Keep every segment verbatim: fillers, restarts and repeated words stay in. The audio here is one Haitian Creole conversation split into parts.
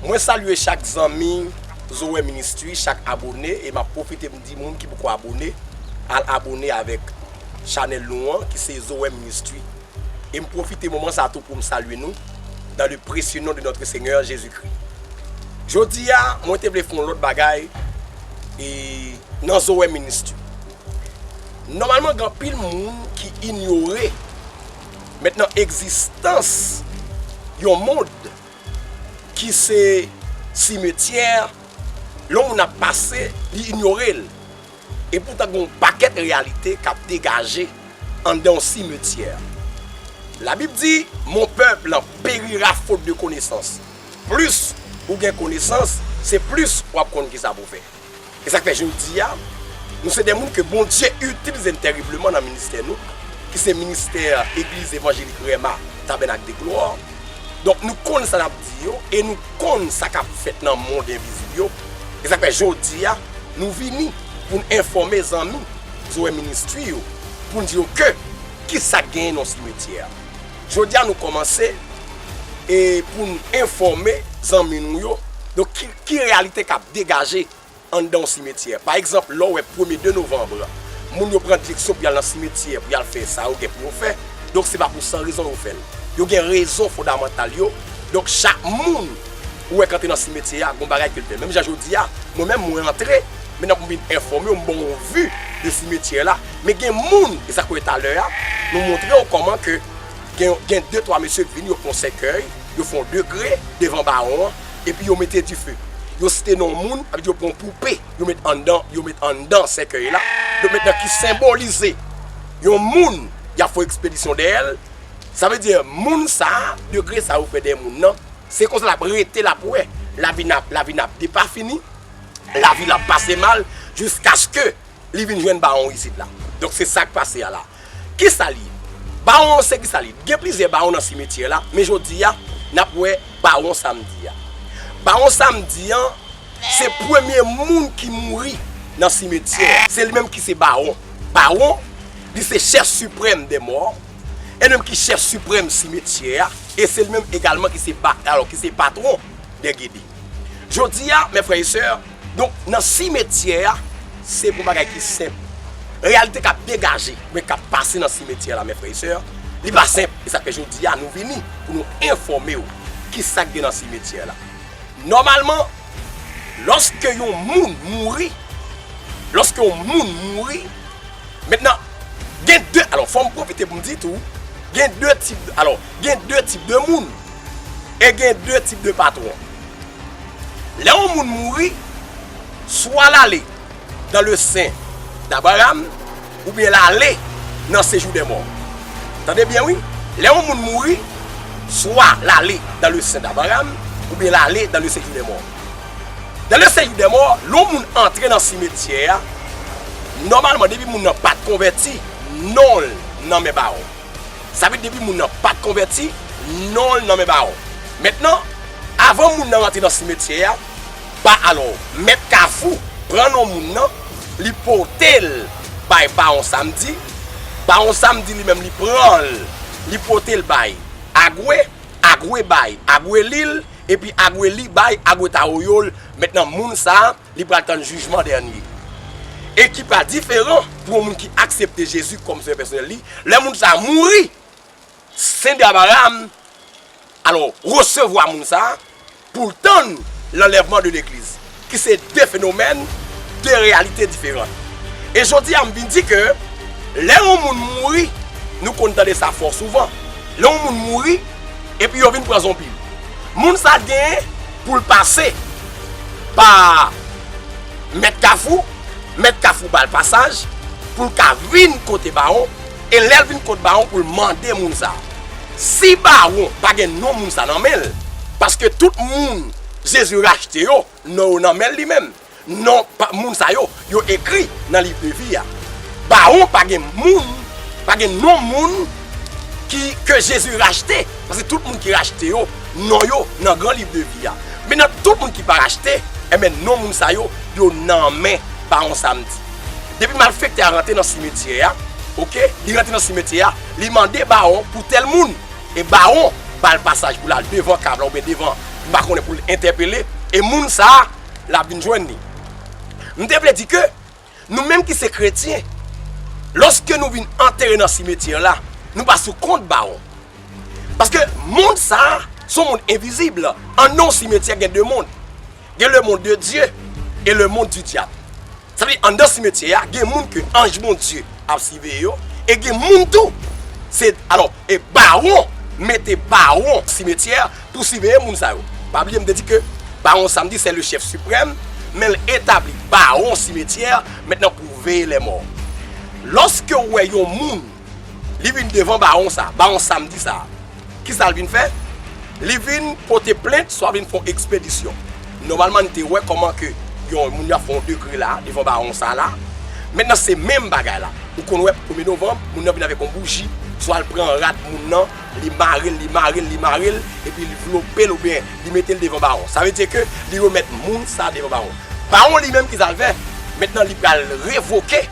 Mwen salye chak zanmi Zoe Ministry, chak abone, e m ap pwofite m di moun ki poko abone, al abone avèk chanèl nou an, ki se Zoe Ministry. E m pwofite moman sa tou pou m salye nou, dans le précieux nom de notre Seigneur Jésus-Christ. Jodi a, mwen te vle fè yon lòt bagay, e nan Zoe Ministry. Nòmalman, gen anpil moun ki inyore mentnan egzistans yon mond ki se simetyè, lè yon moun ap pase, li inyore l. E poutan, gen yon pakèt reyalite k ap degaje anndan yon simetyè. Labib di, Mon peuple périra faute de connaissance. Plis ou gen konesans, se plis w ap konn kisa pou w fè. E sa k fè jodi a, nou se de moun ke Bondye itilize n tèribleman nan ministè nou, ki se ministè Egliz Evanjelik Rema Tabènak de Glwa. Donk, nou konn sa n ap di yo, e nou konn sa k ap fèt nan mond envizib yo. E sa k fè jodi a, nou vini pou n enfòme zanmi Zoe Ministry yo, pou n di yo ke kisa k genyen nan simetyè a. Jodi a, nou kòmanse e pou n enfòme zanmi nou yo, donk, ki, ki reyalite k ap degaje anndan yon simetyè. Pa egzanp, lè w wè premye de novanm, moun yo pran direksyon pou y al nan simetyè, pou y al fè sa yo gen pou yo fè. Donk, se pa pou san rezon yo fè l. Yo gen rezon fondamantal yo. Donk, chak moun ou wè k antre nan simetyè a, gen yon bagay ke l fè. Menm jan jodi a, mwen menm, mwen antre, mentnan pou m vin enfòme w, m ba w yon vi de simetyè la. Men gen moun, e sa k wè talè a, nou montre w kòman ke gen, gen de, twa mesye k vini, yo pran yon sèkèy, yo fè yon degre devan bawon an, epi yo mete dife. Yo site non moun, sa vle di yo pran yon poupe, yo met anndan, yo met anndan sèkèy la. Donk, mentnan ki senbolize yon moun, y ap fè yon ekspedisyon dèyè l. Sa vle di, moun sa a, degre sa a yo fè dèyè moun nan, se konsa l ap rete, l ap wè lavi n ap, lavi n ap depafini, lavi l ap pase mal, jiskaske li vin jwenn bawon isit la. Donk, se sa k pase a la. Kisa l ye? Bawon an se kisa l ye? Gen plizyè bawon nan simetyè la, men jodi a, n ap wè bawon samdi a. Bawon samdi an, se premye moun ki mouri nan simetyè a. Se li menm ki se bawon. Bawon, li se chèf siprèm dè mò, e li menm ki chèf siprèm simetyè a, e se li menm egalman ki se pa, alò, ki se patwon dè gede. Jodi a, mè frè e sè, donk, nan simetyè a, se pou bagay ki senp. Reyalite k ap degaje, men k ap pase nan simetyè la, mè frè e sè, li pa senp. E sa k fè jodi a, nou vini pou nou enfòme w kisa k gen nan simetyè la. Nòmalman, lòske yon moun mouri, lòske yon moun mouri, mentnan, gen de, alò, fò m pwofite pou m di tou, gen de tip, alò, gen de tip de moun, e gen de tip de patwon. Lè yon moun mouri, swa l ale dans le sein d'Abraham, oubyen l ale nan séjour des morts. Tande byen, wi. Lè yon moun mouri, swa l ale dans le sein d'Abraham, oubyen l ale dans le séjour des morts. Dans le séjour des morts, lè yon moun antre nan simetyè a, nòmalman, depi moun nan pa t konvèti, non l nan men bawon. Sa vle di depi moun nan pa t konvèti, non l nan men bawon. Mentnan, avan moun nan rantre nan simetyè a, ba, alò, mèt kafou pran non moun nan, li pote l bay bawon samdi. Bawon samdi li menm li pran l, li pote l bay Agwe, Agwe bay Agwe li l, epi Agwe li bay Agwe Tawoyo l. Mentnan, moun sa a, li pral tann jijman dènye. E ki pa diferan pou yon moun ki aksepte Jezi kòm Sovè pèsonèl li. Lè moun sa a mouri, Sen Abraham, alò, resevwa moun sa a pou l tann lanlèvman de legliz, ki se de fenomèn, de reyalite diferan. E jodi a, m vin di ke lè yon moun mouri, nou konn tande sa fò souvan. Lè yon moun mouri, epi yo vin pran zonbi l. Moun sa a genyen pou l pase pa mèt kafou, mèt kafou ba l pasaj pou l ka vin kote bawon, e lè l vin kote bawon pou l mande moun sa a. Si bawon pa gen non moun sa a nan men l, paske tout moun Jezi rachte yo, non yo nan men l li menm. Non pa, moun sa yo, yo ekri nan liv de vi a. Bawon pa gen moun, pa gen non moun ki, ke Jezi rachte. Paske tout moun ki rachte yo, non yo nan gran liv de vi a. Men nan tout moun ki pa rachte, enben, non moun sa yo, yo nan men bawon samdi. Depi malfektè a rantre nan simetyè a, oke, li rantre nan simetyè a, li mande bawon pou tèl moun. E bawon ba l pasaj pou l al devan kav la oubyen devan m pa konnen pou l entèpele, e moun sa a, l ap vin jwenn li. M te vle di ke nou menm ki se kretyen, lòske nou vin antere nan simetyè la, nou pa sou kont bawon. Paske mond sa a, se yon mond envizib. Anndan yon simetyè, gen de mond. Gen le monde de Dieu e le monde du diable. Sa vle di, anndan simetyè a, gen moun ke anj Bondye ap siveye yo, e gen moun tou, se, alò, e bawon, mete bawon simetyè pou siveye moun sa yo. Pa bliye, m te di ke bawon Samdi, se le chèf siprèm, men l etabli bawon simetyè, mentnan pou veye lè mò. Lòske w wè yon moun, li vin devan bawon sa, bawon Samdi sa, kisa l vin fè? Li vin pote plent, swa vin fè yon ekspedisyon. Nòmalman, n te wè kòman ke yon moun y ap fè yon degre la, devan bawon sa la. Mentnan, se menm bagay la. Ou konn wè, premye novanm, moun nan vin avèk yon bouji, swa l pran rad moun nan, li mare l, li mare l, li mare l, epi li vlope l, oubyen li mete l devan bawon. Sa vle di ke li remèt moun sa devan bawon. Bawon li menm, kisa l fè? Mentnan, li pral revoke,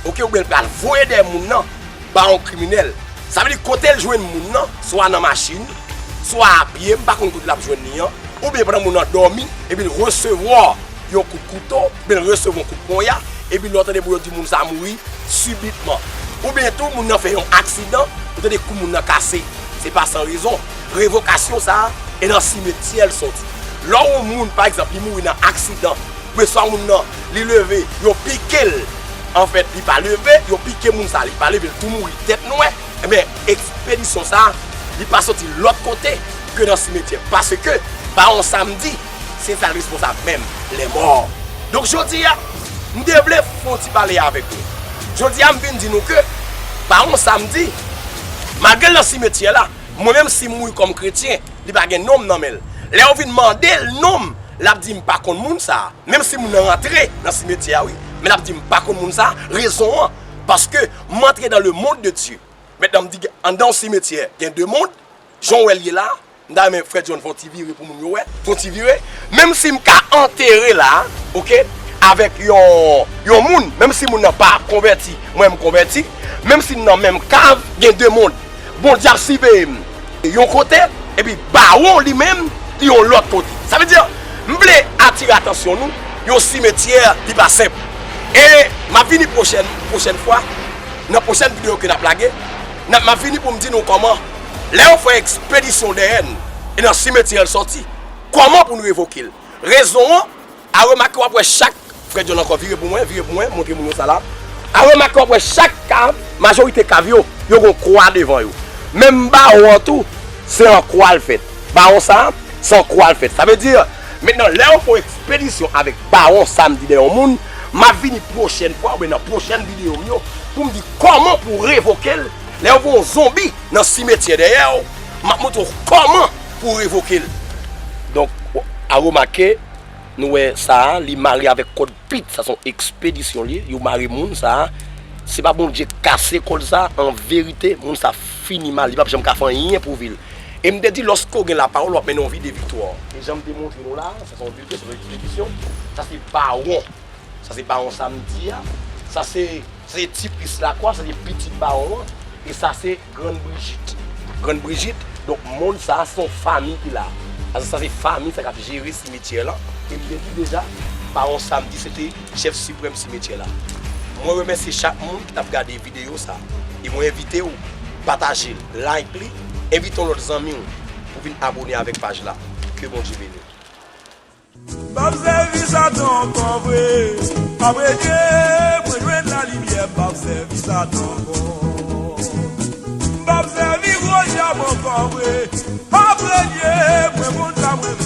oke, oubyen l pral voye dèyè moun nan, bawon kriminèl. Sa vle di kote l jwenn moun nan, swa nan machin, swa a pye, m pa konn kote l ap jwenn li an, oubyen pandan moun nan dòmi, epi l resevwa yon kout kouto, oubyen l resevwa yon kout ponya, epi lè w tande pou yo di moun sa mouri sibitman. Oubyen tou, moun nan fè yon aksidan, ou tande kou moun nan kase. Se pa san rezon. Revokasyon sa a, e nan simetyè l soti. Lè yon moun, pa egzanp, li mouri nan aksidan, oubyen swa moun nan, li leve, yo pike l. Anfèt, li pa leve, yo pike moun sa, li pa leve, l tou mouri, tèt nwè. Ebyen, ekspedisyon sa a, li pa soti lòt kote ke nan simetyè. Paske, bawon Samdi, se sa l responsab menm, lè mò. Donk, jodi a, m te vle fè yon ti pale avèk nou. Jodi a, m vin di nou ke, bawon Samdi, malgre l nan simetyè la, mwen menm, si m mouri kòm kretyen, li pa gen non m nan men l. Lè yo vin mande l non m, l ap di, "M pa konn moun sa a." Menm si moun nan rantre nan simetyè a, wi, men l ap di, "M pa konn moun sa a." Rezon an, paske m antre dans le monde de Dieu. Mentnan, m di, anndan yon simetyè, gen de mond, jan w wè l ye la, m ta renmen Frè John fè yon ti vire pou moun yo wè, fè yon ti vire. Menm si m ka antere la, oke, avèk yon, yon moun, menm si moun nan pa konvèti, mwen m konvèti, menm si n nan menm kav, gen de mond. Bondye ap siveye m yon kote, epi bawon li menm, li yon lòt kote. Sa vle di, m vle atire atansyon nou, yon simetyè, li pa senp. E m ap vini pwochèn, pwochèn fwa, nan pwochèn videyo ke n ap lage, n ap, m ap vini pou m di nou kòman, lè yo fè ekspedisyon dèyè n, e nan simetyè l sòti, kòman pou n revoke l. Rezon an, a remake w ap wè chak, Frè John ankò, vire pou mwen, vire pou mwen, montre moun yo sa la. A remake w ap wè chak kav, majorite kav yo, yo gon kwa devan yo. Menm bawon an tou, se an kwa l fèt. Bawon sa a, se an kwa l fèt. Sa vle di, mentnan, lè yo fè yon ekspedisyon avèk bawon Samdi dèyè yon moun, m ap vini pwochèn fwa, oubyen nan pwochèn videyo m yo, pou m di kòman pou revoke l. Lè yo voye yon zonbi nan simetyè dèyè w, m ap montre w kòman pou revoke l. Donk, a remake, nou wè sa a, li mare avèk kòd pit, sa se yon ekspedisyon li ye, yo mare moun sa a. Se pa Bondye k kase kòd sa a, an verite, moun sa a fini mal, li p ap janm ka fè anyen pou vi l. E m te di, lòske w gen lapawòl, w ap mennen yon vi de viktwa. E jan m te montre nou la a, sa se yon bilten, se yon ekspedisyon, sa se bawon. Sa se bawon Samdi a. Sa se, sa se ti pis lakwa, sa se pitit bawon an. E sa se Grann Brijit. Grann Brijit, donk, mond sa a se yon fanmi ki la. Sa se, sa se fanmi sa k ap jere simetyè lan. E m te di deja, bawon Samdi se te chèf siprèm simetyè la. Mwen remèsye chak moun ki t ap gade videyo sa. E mwen envite w pataje l, like li, envite yon lòt zanmi w pou vin abone avèk paj la. Ke Bondye beni w. M p ap sèvi Satan ankò vre. Apre Dye, mwen jwenn lalimyè, m p ap sèvi Satan ankò. M p ap sèvi gwo dyab ankò vre. Apre Dye, mwen konn sa mwen